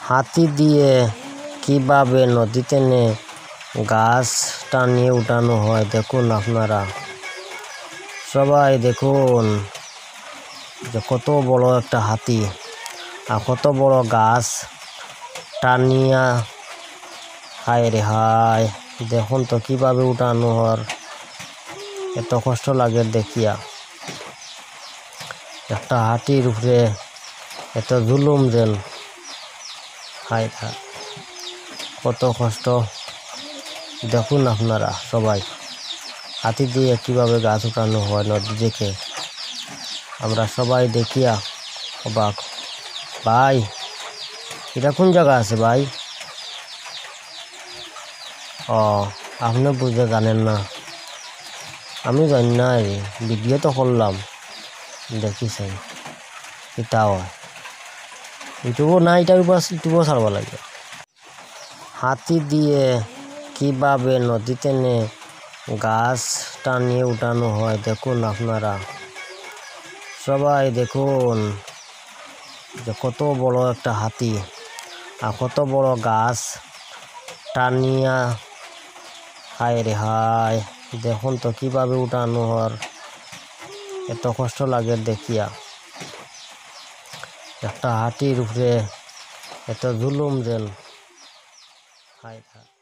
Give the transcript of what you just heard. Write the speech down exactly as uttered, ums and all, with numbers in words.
হাতি দিয়ে কিভাবে নদী টেনে গাছ টানিয়ে উঠানো হয়, দেখুন আপনারা। সবাই দেখুন যে কত বড় একটা হাতি আর কত বড় গাছ টানিয়া, হায় রে হায়, দেখুন তো কিভাবে উঠানো হর, এত কষ্ট লাগে দেখিয়া। একটা হাতির উপরে এত জুলুম যেন, হায় হায়, কত কষ্ট। দেখুন আপনারা সবাই, হাতি দিয়ে কিভাবে গাছ উঠানো হয় নদী থেকে, আমরা সবাই দেখিয়া অবাক। ভাই, এটা কোন জায়গা আছে ভাই? ও, আপনি বুঝতে জানেন না, আমি জানি না। এই ভিডিও তো করলাম, দেখি চাই, এটা হয় ইউটিউবও না, এটা ইউটিউবও ছাড়বা লাগে। হাতি দিয়ে কিভাবে নদী টেনে গাছ টানিয়ে উঠানো হয়, দেখুন আপনারা। সবাই দেখুন যে কত বড় একটা হাতি আর কত বড় গাছ টানিয়া, হায় রে হায়, দেখুন তো কিভাবে উঠানো হর, এত কষ্ট লাগে দেখিয়া। একটা হাতির উপরে এত জুলুম যেন, হায় হায়।